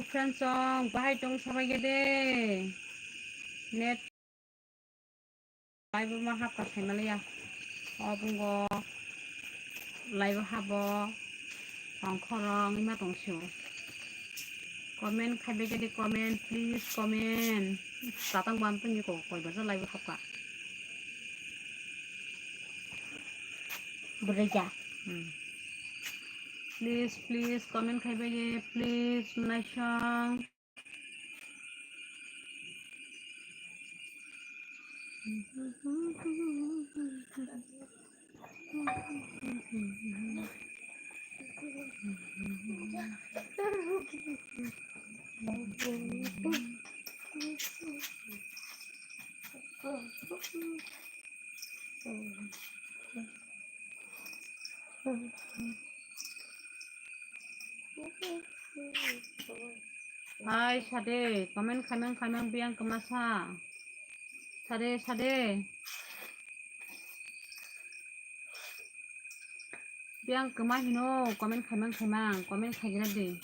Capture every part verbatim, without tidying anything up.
Friends song, bahai tong sabai gede. Net live ma hapka saimaliya. Obungo live habo. Tongkhorong ima tong sio. Comment khaibai gede comment, please comment. Tatang bam tong ko koi baja live hapka. Buraya. Hmm. Please, please, comment khaibai ye, please, naisong. Hai, sade, comment khaimang khaimang biyang kwmasa. Sade, sade. Biyang kwma hino, comment khaimang khaimang, comment khaigra di.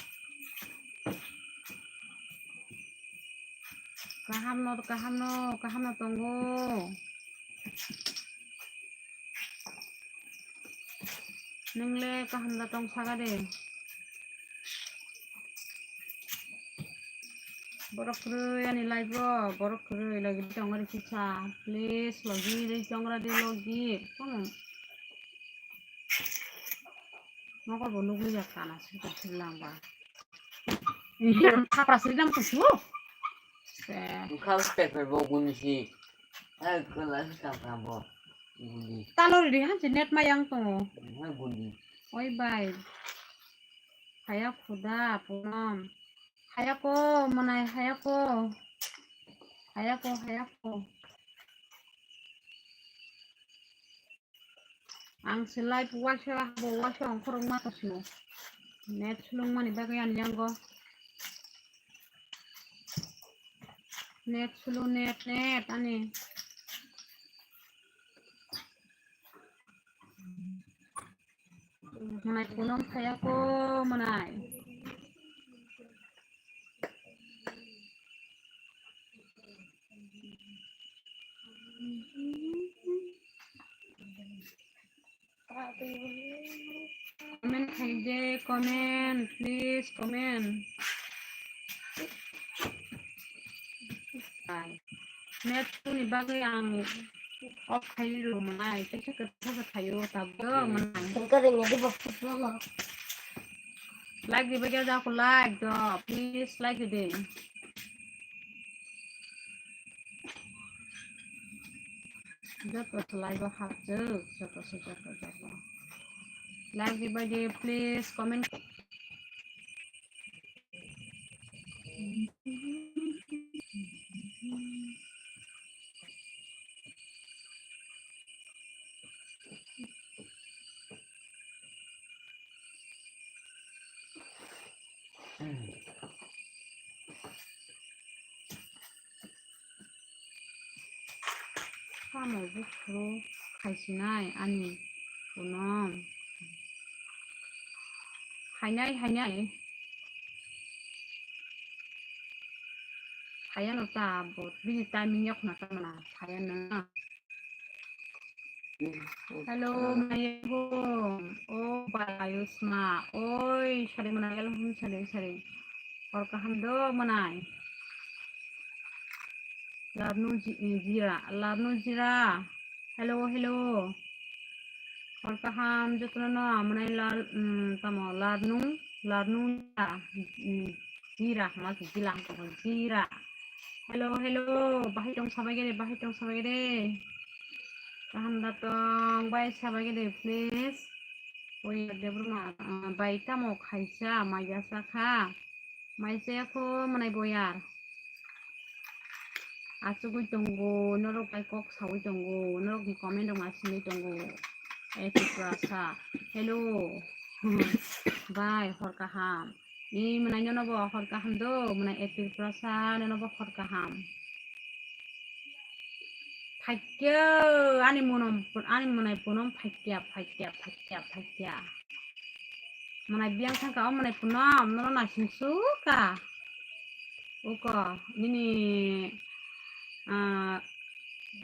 Kaham no, kaham no, kaham no tongo. Nwngle kaham da tong saga de. Borok kwrwi ani live o, borok kwrwi logi tong ri kisa. Please logi ri tong ra de logi. Kono nokol bo nugwi ya kana sita sila ba. Iya, hapra siri dam kusu. Se. Bwkha pek pek bo gun si. Ai, kwla si tang tang bo. Gundi. Talo ri han se net ma yang tongo. Hai gundi. Oi bai. Haya khuda, punam. Haya ko, manai haya ko. Haya ko, haya ko. Ang se live waisa bo waisa ongkhorok ma tongsingo. Net sulung mani bagwi ani yango. Net sulu net net ani. Manai punam khaya ko manai. Comment khaide, comment, please comment. Net ni bagwi ang off khai rw manai, kaisa kwthai khaio tabuk manai. Like di bagwi jako like do, please like di. Joto se live o hapjak, joto se, joto, joto. Like di bai di, please comment. Tamo buphuru khaisinai ani punam. Hainai, hainai. Hayano ta bo bini timing yok na tamana hayano. Hello, Mayung. Oh, Bayusma. Oi, sari mana yalo hum sari sari. Hor kaham do manai. Larnu ji-, jira, larnu jira. Hello, hello. Hor kaham jotono no manai lar, mm, tamo larnu, larnu jira. Mm, jira, mas jila, jira. Hello, hello, bahai tong sabai gede, bahai tong sabai gede. Kaham da tong, bai sabai gede, please. Oi, Debbarma, ah, bai tamo khaisa, mai jasa kha. Mai chaya kho, manai boyar. Achugwi tongo, norok bai kok sawi tongo, norok ni comment rok ma simi tongo. Eh, Tiprasa. Hello. Bai, hor kaham. Ni mwnai nono bo hor kaham do, mwnai April Prasa nono bo hor kaham. Phaikya, ani monom, ani mwnai ponom phaikya, phaikya, phaikya, phaikya. Mwnai biyang thangka o mwnai ponom, nono naising suka. Uko, nini, ah,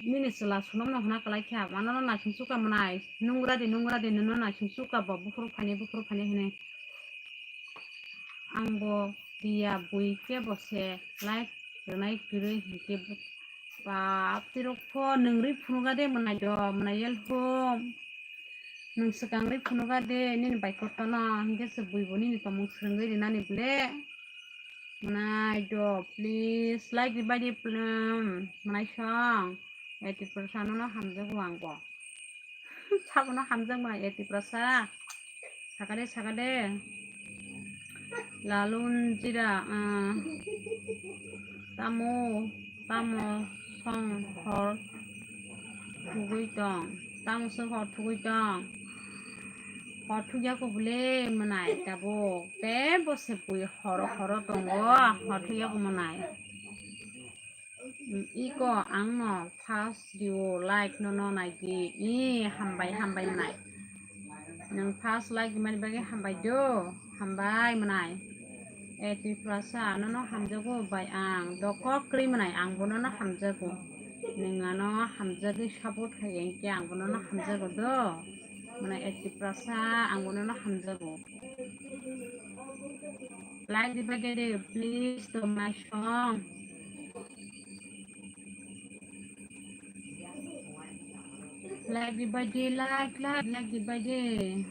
nini chwla sunomno hwna kwlai kha, manono naising chuka mwnai, nungra di, nungra di, nono naising chuka bo, buphuru phainai, buphuru phainai hinwi. Ang bo diya bui khe bo se like rwnai kwrwi hinkhe bo, bap, tirok pho nwng rwi phunuga de mwnai do, mwnai yel hum. Nwng swkang rwi phunuga de, nini bai kotono, hinkhe se bui bo nini tongmung swrwngwi rinani ble. Mwnai do, please, like ribai di, pl-, mwnai song. Eighty percent no hamjago ang bo. Sabono hamjak mwnai eighty percent. Sakade, sakade. Lalun jira, ah, tamo, tamo song hor thugui tong. Tamo song hor thugui tong. Hor thugya ko bole mwnai tabuk. Tei bo se bui horo horo tongo. Hor thugya ko mwnai. Iko ang no first view like no no nai di. I hambai, hambai mwnai. Nwng first like mani bagwi hambai do. Hambai mwnai. Eighty plus ano no hamjago bai ang. Dokok kri mwnai ang bono no hamjago. Nwng ano hamjagwi support hai engke ang bono no hamjago do. Mwnai eighty plus ang bono no hamjago. Like di bagwi de, please, to my song. Like di bagwi, like, like, like di bagwi.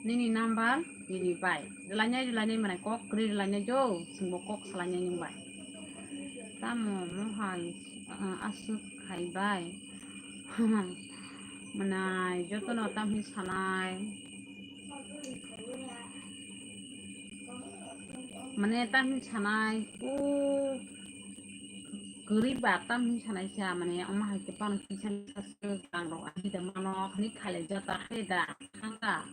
Nini number, nini bai. Rwlainai, rwlainai mwnai kok kwrwi rwlainai do, chwngbo kok salainai nwng bai. Tamo mohai, ah, aswk khai bai. Mwnai jotono tamni sanai. Mane tamni sanai, o kwrwi ba tamni sanai sa, mane omo hai khe pano kisa kisa se rang rok ahida mano, khani khalai jata hai da, thangka.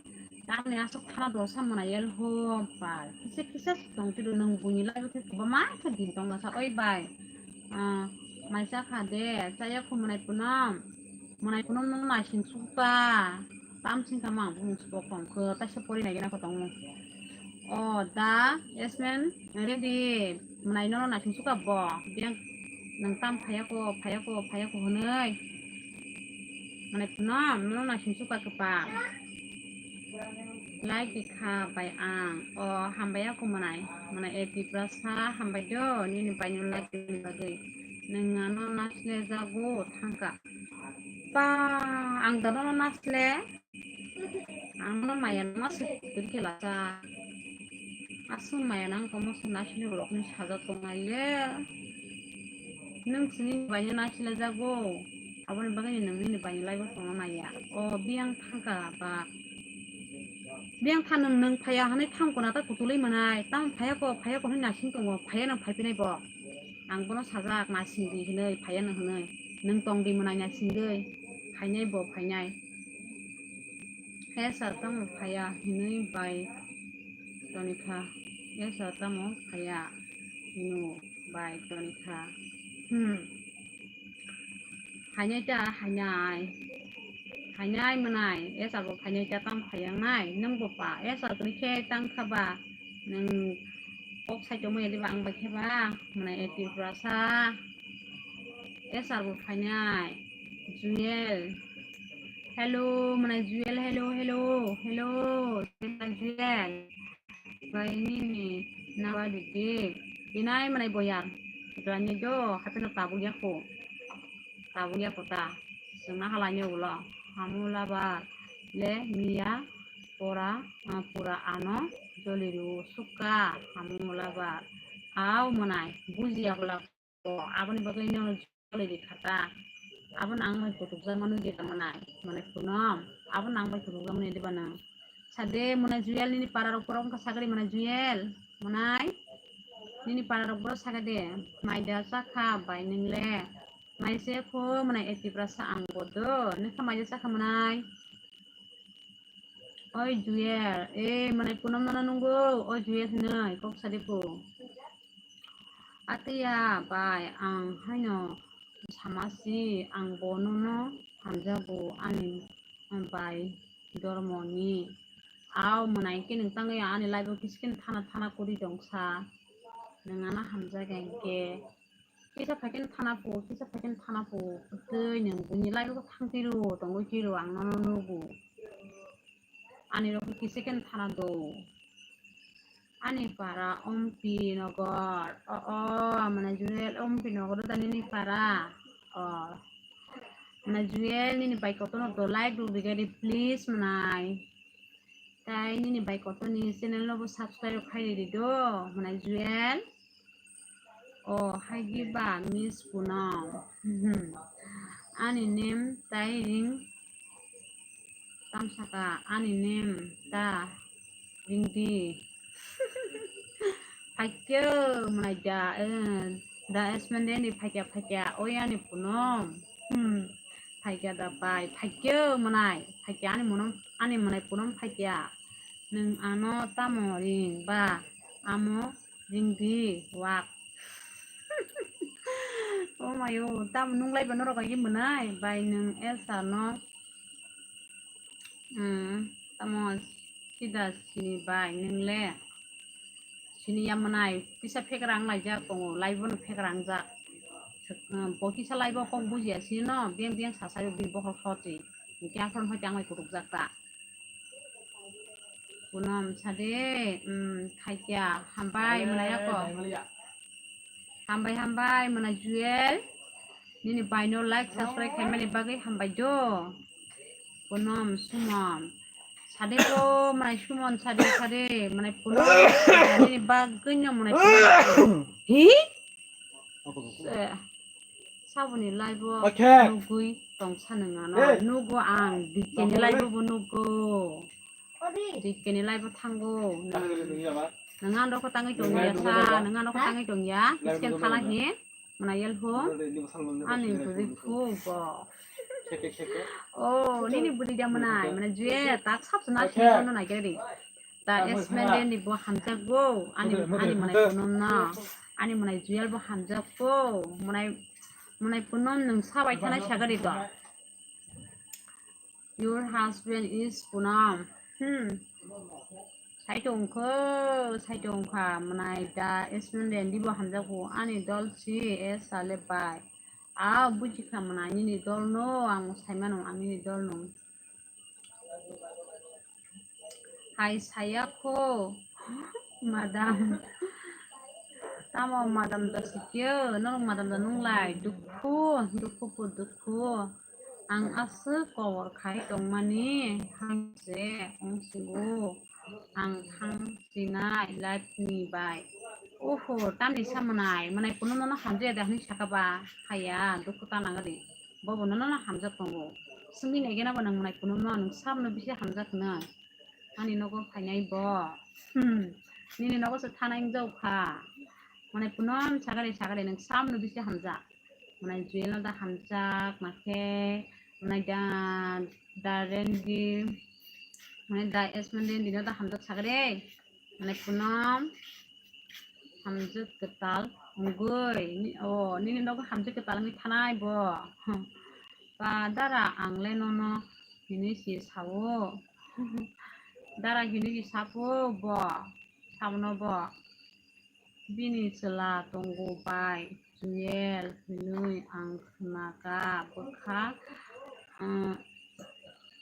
Tamni aswk thana dosa mwnai yel ho bai. Kisa kisa se tong twi rw nwng buini laibo khe kwbangma khe din tong masa, oi bai. Ah, mai cha kha de, chaya khu mwnai Punom. Mwnai Punom no naising sukta. Tam sing kha mang bumung sukok tong kho, taisa pori nai gena kho tongo. O da, yes man, ready. Mwnai no naising suka bo. Biyang nang tam phaya ko, phaya ko, phaya ko hwnwi. Mwnai Punom no naising suka kwpal. Like di kha bai ang. O hambai ako mwnai. Mwnai eighty plus ha hambai do. Nini bai no like ni bagwi. Nwng ano nasle jago thangka. Pa, ang dono nasle. Ang no maya no se kiri kela sa. Asu maya nang komo se nasle rok ni saja tongai le. Nwng sini bai no nasle jago. Aboni bagwi nwng nini bai no laibo tongna naiya. O biyang thangka ba. Biyang tha nwng, nwng phaiya hwnwi thang kona ta kutulwi mwnai. Tamo phaiya ko, phaiya ko hwnwi nasing tongo. Phaiya no phai phinai bo. Ang bono sajak nasing di hwnwi, phaiya no hwnwi. Nwng tong di mwnai nasingwi. Phainai bo phainai. He sir tamo phaiya hwnwi bai tonikha. He sir tamo phaiya hwnwi bai tonikha. Hmm. Hainai ta, hainai. Hainai mwnai, esa bo hainai ta tam phaiyangnai, nwng bo pa, esa twi khe tang kha ba, nwng kok sai tongmani diba ang bai khe ba, mwnai eighty plus ha. Esa bo phainai, Juyel. Hello, mwnai Juyel, hello, hello, hello, Juyel. Bai nini nawa didi. Inai mwnai boyar. Jani do hapeno tabuk yako. Tabuk yako ta. Sengna halai ni ulo. Hamu labar le miya pora, ah, pura ano joliru suka hamu labar. Au mwnai buji yako la. Aboni bagwi no jolai di kha ta. Aboni ang bai kutukjak mano je tamo nai. Mane kuno. Aboni ang bai kutukjak mano diba nang. Sade mwnai Juyel nini para rok pura wngkha sagri mwnai Juyel. Mwnai nini para rok pura sagade. Maida chakha bai nwngle. Mai se kho mwnai eighty plus sa ang bodo. Nokha maida chakha mwnai. Oi Juyel, e mwnai Punom nono nungo, oi Juyel hinwi kok sadi ko. Atiya bai ang haino samasi ang bonono hamjago ani bai dormoni. Au mwnai khe nwng tangwi ani live o kiskino thana thana kuri tongsa. Nwng ano hamjak hinkhe kisa phaikhe thana pho, kisa phaikhe thana pho, tei nwng buini live o thang tiro, tongwi tiro, ang nono nugo. Ani rok kisa khe thana do. Ani para Ompi Nogor. O, o, mane Jurel Ompi Nogor da nini para. O, mane Jurel nini bai kotorno do like rw rigadi please mwnai. Tai nini bai kotorni channel no bo subscribe khai ridi do mwnai Jurel. O, hai di ba Miss Punam. Ani name tai ring. Tamsaka ani name ta ringdi. Phaikhe mwnai da, eh, da S M N D ni phaikya phaikya, oi ani Punam. Hmm. Phaikya da bai, phaikhe mwnai, phaikya ani Punam, ani mwnai Punam phaikya. Nwng ano tamo ring ba, amo ringdi wak. Oh mayo, tamo nunglai ba norok agi mwnai, bai nwng Elsa no. Hmm, tamo sida sini bai nwng le. Sini ya mwnai, kisa phekra wng laijak tongo, live no phekra wngjak. Hmm, bo kisa live o kok bujiya sini no, beng beng sasayo bini bokhol khoti. Hinkhe aphano hoi tangwi kutukjak ta. Punam sade, hmm, phaikya, hambai mwnai ako. Hambai, hambai, mwnai Jurel. Nini bai no like, subscribe khaimani bagwi hambai do. Punam, Sumon. Sade bo, mwnai Sumon, sade, sade, mwnai Punam. Nini bagwi no mwnai Punam. Hi? Eh, saboni live o nugwi tong sa nung ano. Nugo ang, D K ni live o bo nugo. D K ni live o thango. Nang ano ko tangwi tong ya sa, nang ano ko tangwi tong ya. Scan khala hi, mwnai yel ho. Ani bwrwi khu bo. Oh, nini bwrwi da mwnai, mwnai Jurel tak sab suna sini kono na gari. Da S M N D ni bo hamjak go, ani, ani mwnai Punam no. Ani mwnai Jurel bo hamjak go, mwnai, mwnai Punam nwng sabai thanai sagari to. Your husband is Punam. Hmm. Sai tongkho, sai tongkha, mwnai da S M N D ni bo hamjak go, ani dol si, e sale bai. A bujikha mwnai nini dol no, ang saimano ang nini dol no. Hai saya kho, madam. Tamo madam da sikyo, norok madam da nunglai, dukhu, dukhu po dukhu. Ang aswk kobor khai tongmani, hai se, ong sigo, ang thang sinai, life ni bai. Oho, tamni sa mwnai, mwnai Punam no hamjaya da hwnwi saka ba, haya, dukhu ta nang di. Bobo nono no hamjak tongo. Swngwi naigena bo nang mwnai Punam no, nwng sabno bisi hamjak hwnwi. Ani nogo phainai bo. Hmm. Nini nogo se thanai wng jao kha. Mwnai Punam sagari sagari nwng sabno bisi hamjak. Mwnai Jurel no da hamjak, makhe, mwnai da, da Randy, mwnai da S M N D ni no da hamjak sagari. Mwnai Punam. Hamjwk kwtal wngwi, ni-, o, nini nogo hamjwk kwtal wngwi thanai bo. Ba dara ang le nono hinwi si sao. Dara hinwi si sapo bo, sabono bo. Bini chwla tongo bai, Juyel hinwi ang khwnakha, bwkha, ah,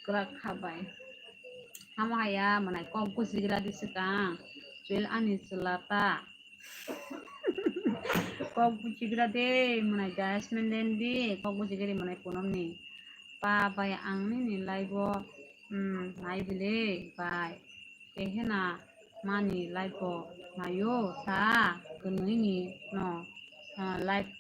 kwrak kha bai. Tamo haya mwnai kok bujigra di swkang, Juyel ani chwla ta. Kok bujigra de mwnai da S M N D ni, kok bujigra de mwnai Punam ni. Pa bai ang nini live o, hmm, nai bile bai. Kehena mani live o naio ta, kwnwi ni no, ah, live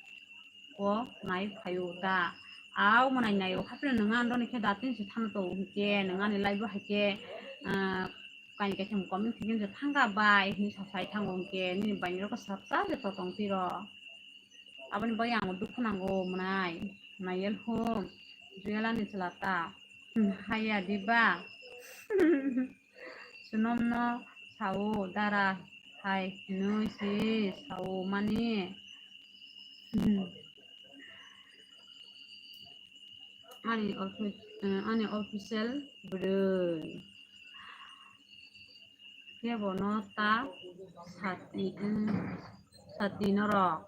o nai phaio ta. Au mwnai naio, hapheno nwng ano ni khe datin se thang to hinkhe, nwng ani live o haikhe, ah, kaini kaisa comment khe je thangka bai hinwi sa sai thango hinkhe, nini bai ni rok sabsa je totong tiro. Aboni bagwi ang dukhu nango mwnai, mwnai yel hum, Juyel ani chwla ta. Hmm, haya diba? Sunom no sao dara hai hinwi si sao mani. Hmm. Ani office, eh, ani official bwrwi. Kebo no ta sati, eh, sati norok.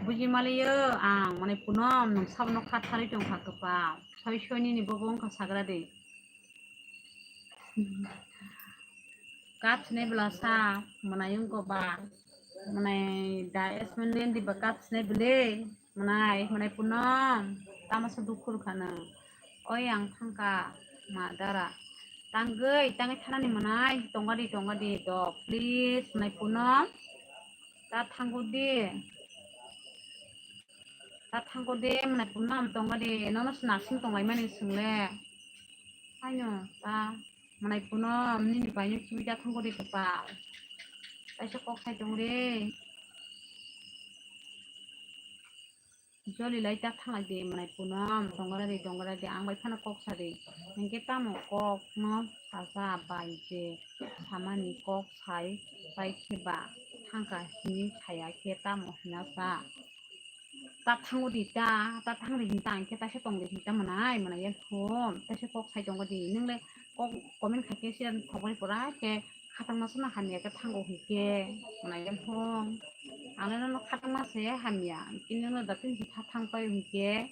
Buji maliyo ang, mane Punom, nwng sabono kha tharwi tong kha kwpal. Soi soi nini bobo wngkha sagra de. Kap sinai bwla sa, mwnai wngkha ba. Mwnai da S M N N D ba kap sinai bwle, mwnai, mwnai Punom, tamo se dukhu rwkha nwng. Oi ang thangkha, ma dara. Tangwi, tangwi thanani mwnai, tongga di, tongga di, do, please, mwnai Punom. Ta thango di. Ta thango di, mwnai Punom, tongga di, nono se narsing tonglaimani swng le. Haino ta mwnai Punom nini baino kibi da thangkho de kwpal. Kaisa kok sai tong re. Joli lai ta thanglai de mwnai Punom, dongra de dongra de ang bai phano kok sa de. Hinkhe tamo kok no sasa bai je samani kok sai pai khe ba thangkha hini saya khe tamo hina sa. Ta thango di ta, ta thang di hinta, ang khe taisa tong di hinta mwnai, mwnai ya phone, taisa kok sai tongo di, nung le kok comment khai khe siyan thok bai pura khe khatang ma suna hamya khe thango hinkhe, mwnai ya phone. Ang le nono khatang ma se hamya, hinkhe nono da tin si kha thang pai hinkhe,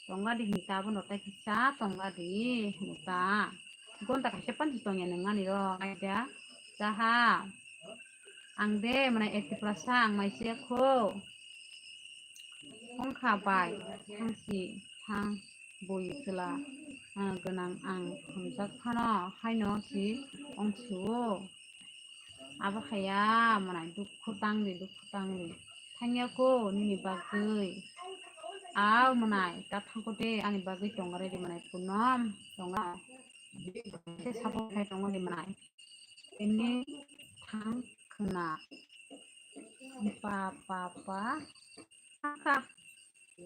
tonga di hinta abono tai kisa tonga di hinta. Gonta kaisa pansi tongya nung ani ro, ai da, jaha. Ang de mwnai Tiprasa ang mai se kho. Wngkha bai thangsi thang bui chwla, ah, gwnang ang hamjak phano haino si wngsu-o. Abo khaya mwnai dukhu tangdi, dukhu tangdi. Thangya kho nini bagwi. Aw mwnai ta thangkho de ani bagwi tongra de mwnai Punom tonga. Se support khai tongo de mwnai. Ini thang khna. Pa, pa, pa. Thangkha.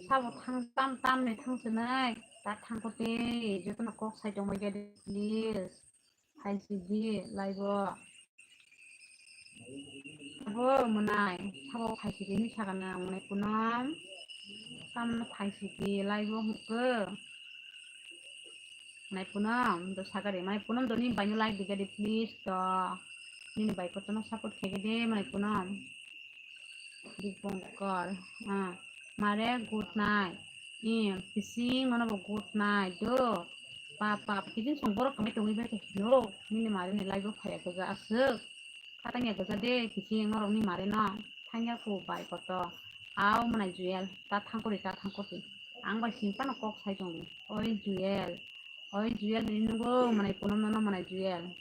Sabo thang tam tam ni thang sinai. Ta thangkho te. Jotono kok sai tongbai khe de, please. Hai sidi, laibo. Abo mwnai. Sabo hai sidi ni sakana mwnai Punom. Tamno hai sidi, laibo hukhe. Mwnai Punom, do sakari, mwnai Punom do nini baino like digadi, please do. Nini bai kotono support khaigadi, mwnai Punom. Dipongkor, ah, mare good night. Im, kising, nono bo good night do. Pa, pa, kising song borok kamai tongwi bai khe philo. Nini mare ni like bo phaiya khe aswk. Khatangya kwchar de, kiching norokni mare no. Thangya kho bai koto. Aw mwnai Juyel, ta thangkori, ta thangkori. Ang bai sing phano kok sai tongdi. Oi Juyel. Oi Juyel, nini nungo mwnai Punom nono mwnai Juyel.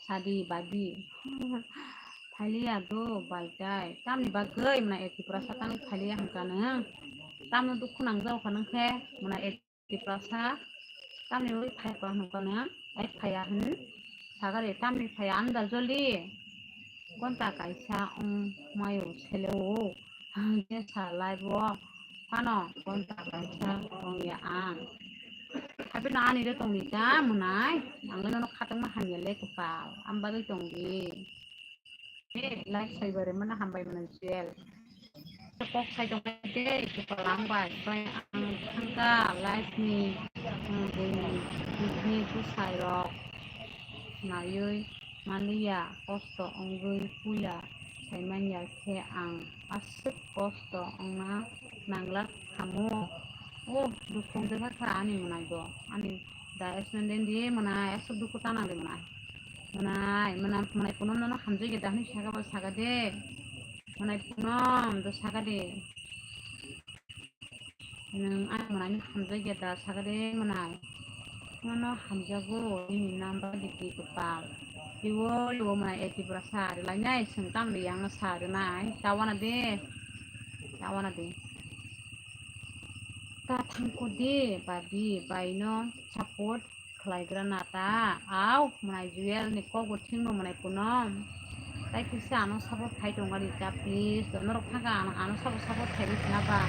Sadi babi. Phailiya do bai tai. Tamni bagwi mwnai Tiprasa tangwi phailiya hwnka nwng. Tamno dukhu nangjao kha nwng khe mwnai Tiprasa, tamni ui phai pa hwn kono, ai phaiya hwn, sagari tamni phaiya anda joli, gonta kaisa wng mayo seleo, hwnkhe salai bo, phano gonta kaisa wngya ang. Haphino ani de tongdi ta mwnai, ang le nono khatungma hamya le kwpal, ang bagwi tongdi. Live sai bare mano hambai mano Juyel. Kok sai tong de, kok lang bai. Bai ang thangka live ni, um, bini, bini bwsai rok naiwi manliya, kosto wngwi puila sai manya khe ang aswk kosto wngna nanglak khamu. Oh, dukhu wngjakha ani mwnai bo, ani da accident di mwnai, aswk dukhu ta nang di mwnai. Mwnai, mwnai, mwnai Punom nono hamjakya da hwnwi saka ba saka de. Mwnai Punom do saka de. Nwng ani mwnai no hamjakya da saka de mwnai. Nono hamjago nini number di di kwpal. Iwo iwo mwnai Tiprasa sa ri lainai, swng tam ri yang no sa rinai. Tawana de. Tawana de. Ta thangkho de babi bai no support khlaigra na ta. Aw, mwnai Juyel ni kok bo thwngno mwnai Punom. Tai kisa ano support khai tongma ri ta, please. Norok thangkha ano, ano support, support khai ri khna ba.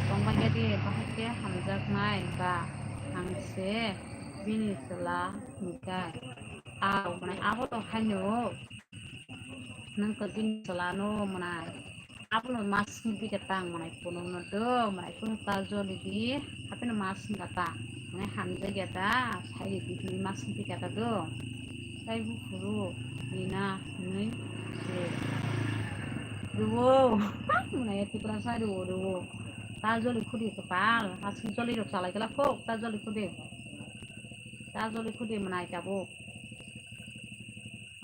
Tongba ya di, bahai khe hamjaknai ba ang se bini chwla ni tai. Aw, mwnai abo to haino. Nwng to bini chwla no mwnai. Abono masing pika tang mwnai Punom no do, mwnai Punom ta joli di, hapheno masing kata, mwnai hamjakya ta, sai di di mas pika ta do. Tai buphuru rina hwnwi se rwo. Mwnai Tiprasa rwo, rwo. Ta joli khudi kwpal, aswk jolirok chalai kla khok, ta joli khudi. Ta joli khudi mwnai tabuk.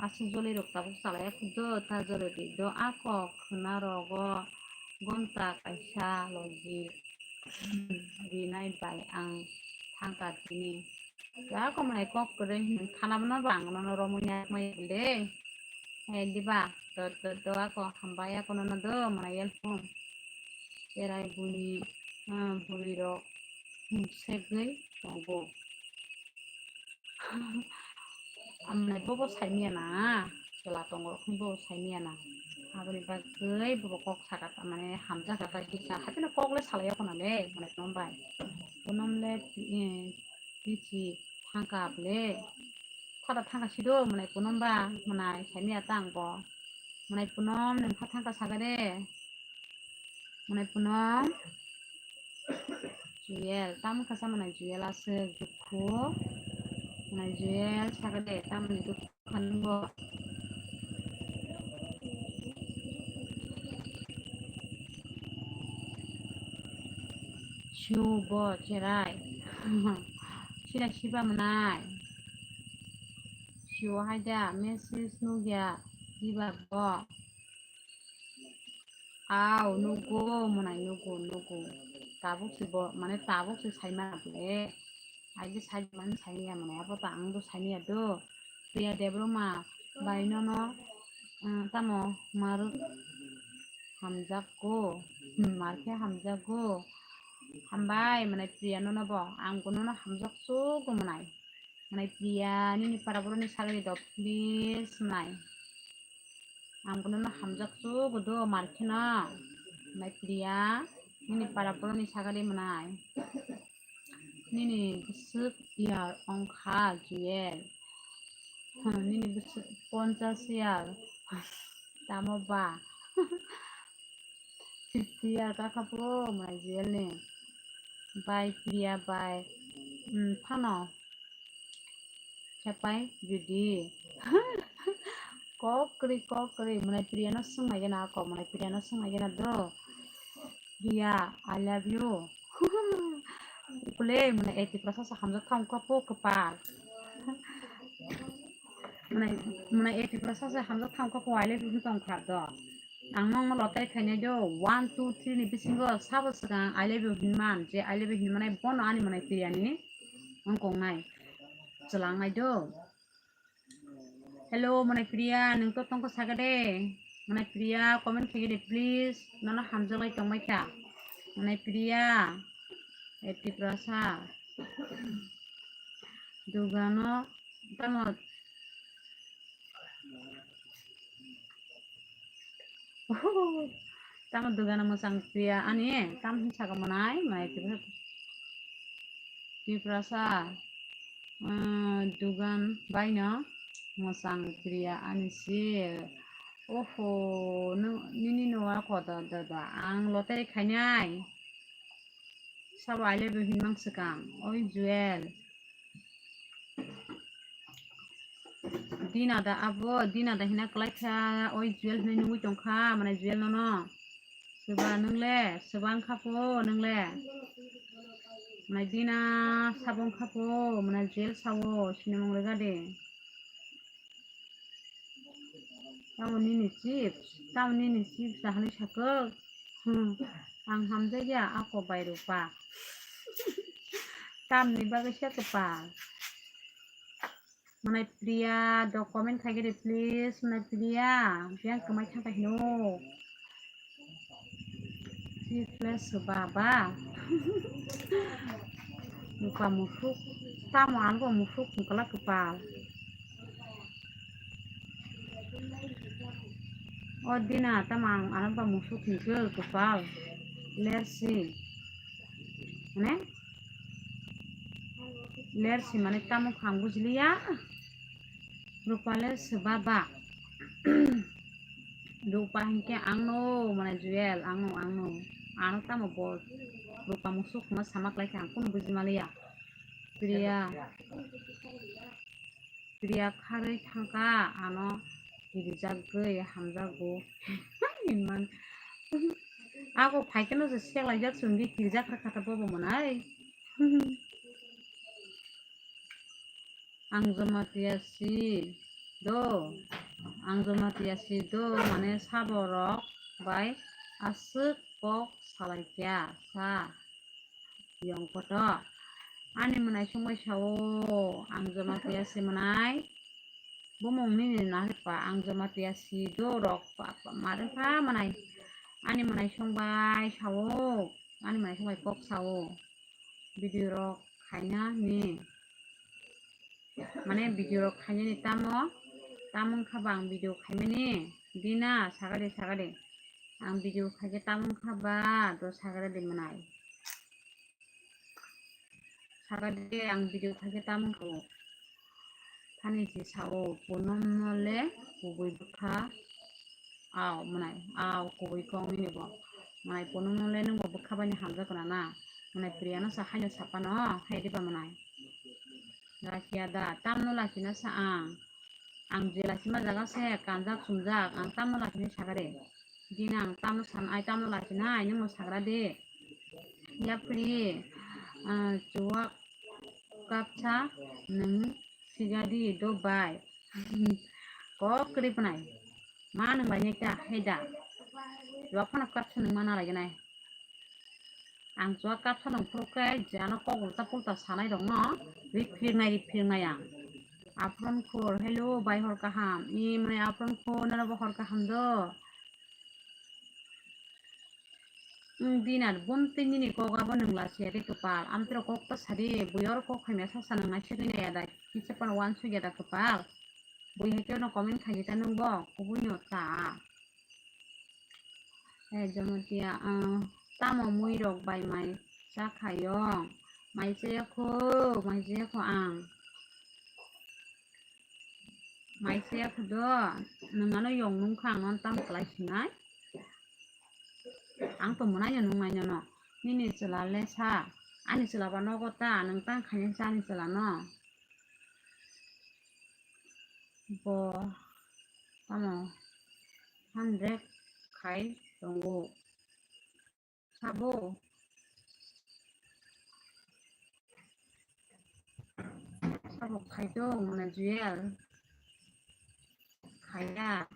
Aswk jolirok tabuk chalai khuk do, ta joli di do, a kok khwna rogo gonta kaisa logi. Rinai bai ang thangka tini. Ya, kok mwnai kok kwrwi hwn, khana bono bang nono romwi nai mai le. Hai diba, to, to, to, ako hambai ako nono do, mwnai yel phung. Cherai buni, ah, buri rok, hmm, segwi tongo. Amne bobo saimanya na, chwla tongo rok bobo saimanya na. Aboni bagwi bobo kok saka ta mane hamjak kha ta kisa. Hapheno kok le salai ya khuna le, mane tong bai. Bonom le, eh, bichi thangka ble. Thada thangka sido, mane bonom ba, mane saimanya ta ang bo. Mane bonom nang kha thangka saka de. Mwnai Punom. Juyel, tamo kasa mwnai Juyel aswk dukhu. Mwnai Juyel, saka de, tamoni dukhu khanungo. Siu bo cherai. Sira siba mwnai. Siu haida, message nugya, diba bo. Au, nugo, mwnai nugo, nugo. Tabuk se bo, mane tabuk se saimana ble. Aji sai mani saimanya mwnai, abo ta ang do saimanya do. Priya Debbarma bai nono, ah, tamo maruk hamjakgo, hmm, markhe hamjakgo. Hambai, mwnai Priya nono bo, ang bo nono hamjak sugo mwnai. Mwnai Priya, nini para boroni sagri do, please, mwnai. Ang bono no hamjak sugo do, markheno. Mwnai Priya, nini para boroni sagri mwnai. Nini bwswk year ongkha, Juyel? Hmm, nini bwswk ponchas year. Tamo ba? Fifty year kakha po, mwnai Juyel ni. Bai Priya bai. Hmm, phano. Khepai ridi. Kok kwrwi, kok kwrwi. Mwnai Priya no swngmai gana ako, mwnai Priya no swngmai gana do. Priya, I love you. Kule, mwnai eighty plus asa hamjak thang kha po kwpal. Mwnai, mwnai eighty plus asa hamjak thang kha po, I love you tong kha do. Ang nokno lottery khainai do, one, two, three ni bisingo sabo swkang I love you hinman, je I love you hinmani bono ani mwnai Priya ni wngkong nai. Chwlang nai do. Hello, mwnai Priya, nwng to tongkha saka de? Mwnai Priya, comment khaigede, please. Nono hamjaklai tongbai kha. Mwnai Priya, eh, Tiprasa. Dugano, tamo. Tamo dugano mwchang Priya ani, tam hin saka mwnai, mwnai Tiprasa. Tiprasa, ah, dugan baino mwchang Priya ani si. Oho, nwng, nini no ako da, da, da, ang lottery khainai. Sabo I love you hinmang swkang, oi Jewel. Dina da abo, Dina da hina kwlai kha, oi Jewel hinwi nugwi tong kha, mane Jewel nono. Swba nwng le, swba wng kha pho nwng le. Mane Dina sabo wng kha pho, mane Jewel sao, sinimung rega de. Tamo nini chips, tamo nini chips dahani sakok. Hmm, ang hamjakya ako bai rupa. Tamni bagwi se kwpal. Mwnai Priya, do comment khaigede please, mwnai Priya, biyang kwmai thangkha hino. Chips le swba ba. Rupa musuk, tamo ang bo musuk wngkla kwpal. O Dina, tamo ang ano ba musuk hinkhe kwpal. Lersi. Mane? Lersi mane tamo kha ang bujiliya. Rupa le swba ba. Rupa hinkhe angno, mane Jewel, angno, angno. Ano tamo bo Rupa musuk ma sama klai kha ang kunu buji maliya. Priya. Priya kharwi thangkha, ano kirijagwi hamjago hinman. Ako phaikhe no se seklaijak chwngdi kirijak kha kha ta bobo mwnai. Ang Jamatia si do, ang Jamatia si do, mane sabo rok bai aswk kok salai kya sa yong koto. Ani mwnai songbai sao, ang Jamatia si mwnai. Bumung nini nahikpa ang Jamatia si do rok pa, pa, mare pha mwnai. Ani mwnai songbai sao, ani mwnai songbai kok sao. Video rok khaina ni. Mane video rok khainani tamo, tamo wngkha ba ang video khaimani, dina sagade sagade. Ang video khaikhe tamo wngkha ba do sagade mwnai. Sagade ang video khaikhe tamo wngkha o. Thani si sao, Punom no le kubui bwkha. Aw, mwnai, aw, kubui kok nini bo. Mwnai, Punom no le nwng bo bwkha bai ni hamjak na na. Mwnai, Priya no sa haino sapano, hai diba mwnai. Lachiya da, tamno lachina sa ang. Ang je lachima jaga se kanjak sumjak, ang tamno lachini sagade. Dina ang tamno san, ai tamno lachina, ai nwng sagra de. Yapri, ah, chuwak kapsa nwng sigadi do bai. Kok kwrwi pwnai. Ma nwng bai nai ta, hei da. Chuwak phano kapsa nwng ma nalai nai. Ang chuwak kapsa nwng phuru khe jano kok ulta pulta sanai rokno ri phirnai, ri phirnai ang. Apron khur, hello, bai hor kaham. I mwnai apron khur, nano bo hor kaham do. Wng dinar, bonti nini kok abo nwng lachiyadi kwpal. Amtwrok kok ta sadi, bui oro kok khaimya sasa nwng naisagwi naiya da, kisa phano uansukya da kwpal. Bui hai kheno comment khaidi ta nwngbo, kubui no ta. Eh, Jamatia, ah, tamo muirok bai mai cha khayo? Mai chaya kho, mai chaya kho ang. Mai chaya kho do, nwng ano yong nungkha ang ano tamo kwlai sinai? Ang to mwnai no nungnai nono. Nini chwla le sa, ani chwla ba nogo ta, nwng tang khainai sa ani chwla no. Bo tamo hundred khai tongo. Sabo. Sabo khai do mwnai Jewel. Khaiya.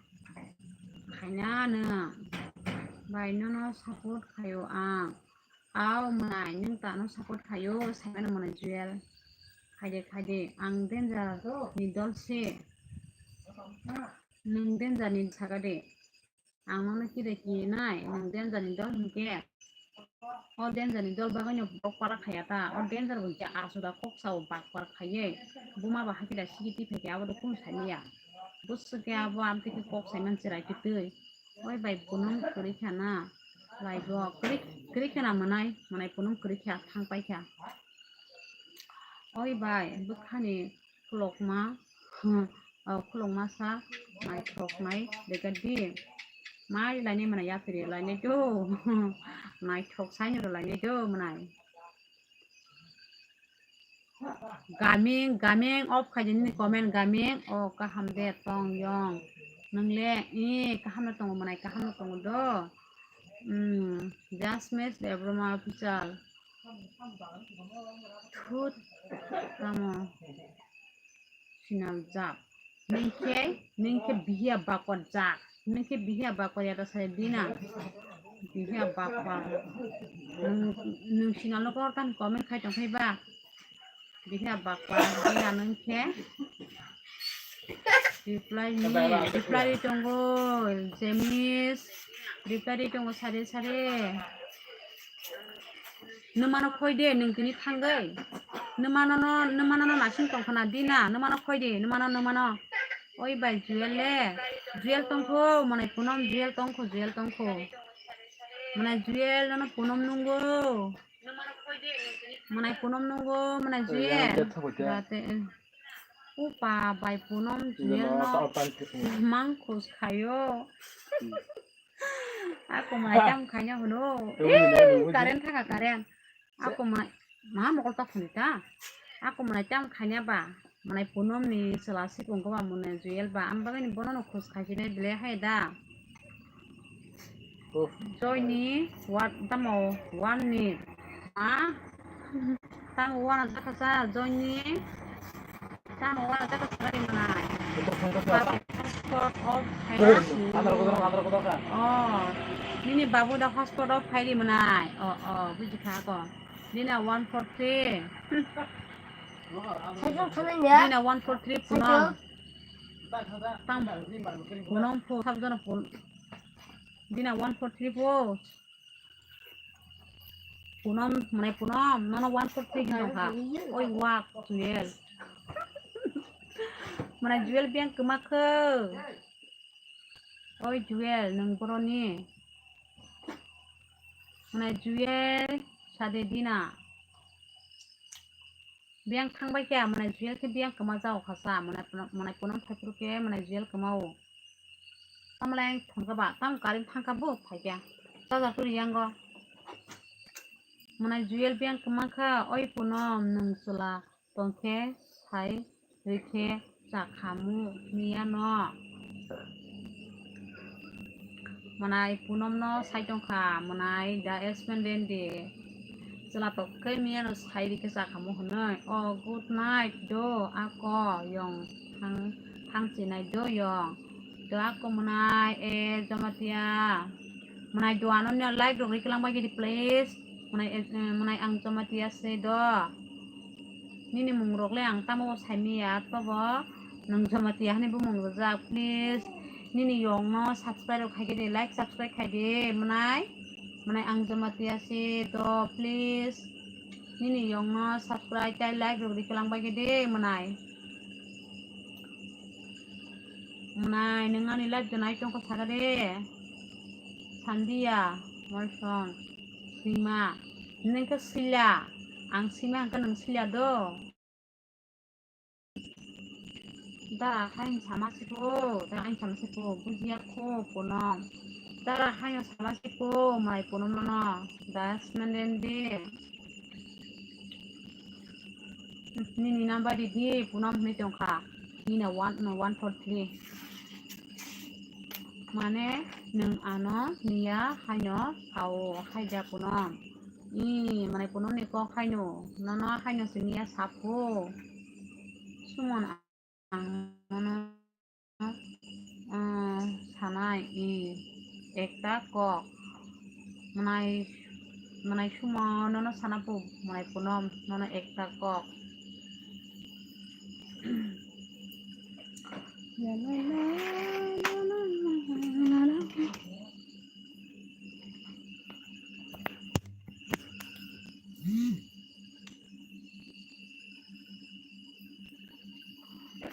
Khaina nwng. Bai nono support khaio ang. Aw mwnai nwng tano support khaio saimano mwnai Jewel. Khaide khaide ang danger ni dol se. Nwng danger ni saga de. Ang nono kire kire nai, nwng danger ni dol hinkhe. O danger ni dol bagwi no bok para khaya ta. O danger bo hinkhe asuda kok sao bak para khaiye. Buma ba hakhe da sigi ti phaikhe abo do kunu saimanya. Bwswk khe abo amtwi khe kok saiman chwrai kwtwi. Oi bai Punom kwrwi kha na. Lai bo kwrwi, kwrwi kha na mwnai, mwnai Punom kwrwi kha thang pai kha. Oi bai bwkhani khulokma, o khulokma sa naithok nai dega di. Mai lainai mwnai yapri lainai do. Naithok saino lainai do mwnai. Gaming, gaming off khaidi nini comment gaming. O kaham de tong yong. Nwng le, i kaham no tongo mwnai, kaham no tongo do. Hmm, Jasmine Debbarma official. Thut, tamo sinal jak. Ningkhe, ningkhe bihia bakor jak. Ningkhe bihia bakor ya ta sai dina. Bihia bakor. Nung, nung sinal no kor kan comment khai tong khai ba. Bihia bakor, bihia ningkhe. Reply ni, reply ri tongo, James. Reply ri tongo sare sare. Nwmano khoi de, nwng tini thangwi. Nwmano no, nwmano no nasing tong khna dina, nwmano khoi de, nwmano, nwmano. Oi bai Jewel le. Jewel tongkho, mwnai Punom Jewel tongkho, Jewel tongkho. Mwnai Jewel nono Punom nungo. Mwnai Punom nungo, mwnai Jewel. Rate, eh. Upa bai Punom Jewel no mang khus khayo. Ako mwnai tam khaina hwno. Current thaka current. Ako mwnai, ma mokol tok hwnwi ta. Ako mwnai tam khaina ba. Mwnai Punom ni chwla sikung khe ba mwnai Jewel ba, ang bagwi ni bono no khus khai sinai belai hai da. Joy ni what tamo one ni. Ha? Tamo one jakha sa Joy ni. Tamo one jakha sa ri mwnai. Passport of Thailand. Oh. Nini babu da passport of Thai ri mwnai. Oh, oh, buji kha ko. Nina one four three. Nina one four three Punom. Tang Punom po sabjana pun. Dina one four three po. Punom, mwnai Punom, nono one four three hino ha. Oi wak, Jewel. Mwnai Jewel biyang kwma khe. Oi Jewel, nwng boroni. Mwnai Jewel, sade Dina. Biyang thangbai khe, mwnai Jewel khe biyang kwma jao kha sa, mwnai Punom, mwnai Punom phaiphuru khe, mwnai Jewel kwma o. Tamlai thangkha ba, tamo karing thangkha bo phaikha. Chajar turi yango. Mwnai Jewel biyang kwma kha, oi Punom nwng chwla tongkhe sai rikhe chakhamu miya no. Mwnai Punom no sai tongkha, mwnai da esmen den de. Chwla tongkhe miya no sai rikhe chakhamu hwnwi. O good night do ako yong thang, thang chinai do yong. Do ako mwnai e Jamatia. Mwnai duano ni like rok rikhe lang bai gidi please. Mwnai e, mwnai ang Jamatia se do. Nini mung rok le ang tamo bo sai miya tobo. Nwng Jamatia hani bumung rijak please. Nini yong no subscribe rok khai gidi like subscribe khai di mwnai. Mwnai ang Jamatia se do please. Nini yong no subscribe tai like rok rikhe lang bai gidi mwnai. Mwnai, nwng ani live de nai tongkha saka de. Sandiya, Molson, Sima. Nwng khe sila. Ang Sima hwnkhe nwng sila do. Dara hain sama siko, dara hain sama siko, bujiya kho, Punom. Dara hain sama siko, mai Punom nono. Das menden de. Nini number di di, Punom hwnwi tongkha. Nina one, no, one four three. Mane, nwng ano niya haino sao, haida Punom. I, mane Punom ni kok haino, nono haino se niya sapo. Sumon ang nono, ah, sanai i ekta kok. Mwnai, mwnai sumo nono sana pu, mwnai Punom nono ekta kok.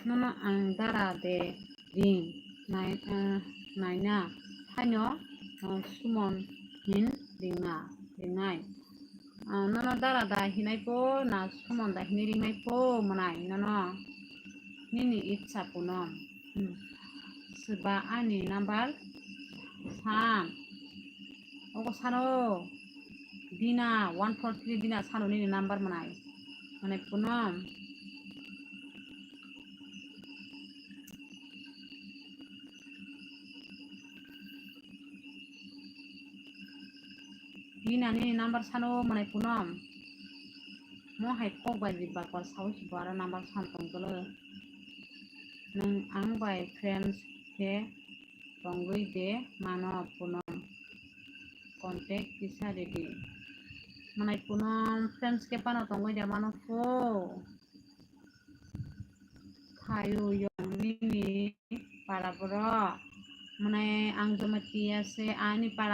Nono ang dara de ring nai, ah, naina haino, ah, sumon hin ringna, ringnai. Ah, nono dara da hinai po na sumon da hinwi ringnai po mwnai nono nini itsa Punom. Hmm. Swba ani number san. Ogo sano. Dina one four three Dina sano nini number mwnai. Mwnai Punom. Dina nini number sano mwnai Punom. Mo hai kok bai di bakor sawi si bo aro number san tong tolo. Nwng ang bai friends khe tongwi de mano Punom. Contact kisa ridi. Mwnai Punom friends khe pano tongwi de mano pho. Khayu yong nini para borok. Mwnai ang Jamatia se ani para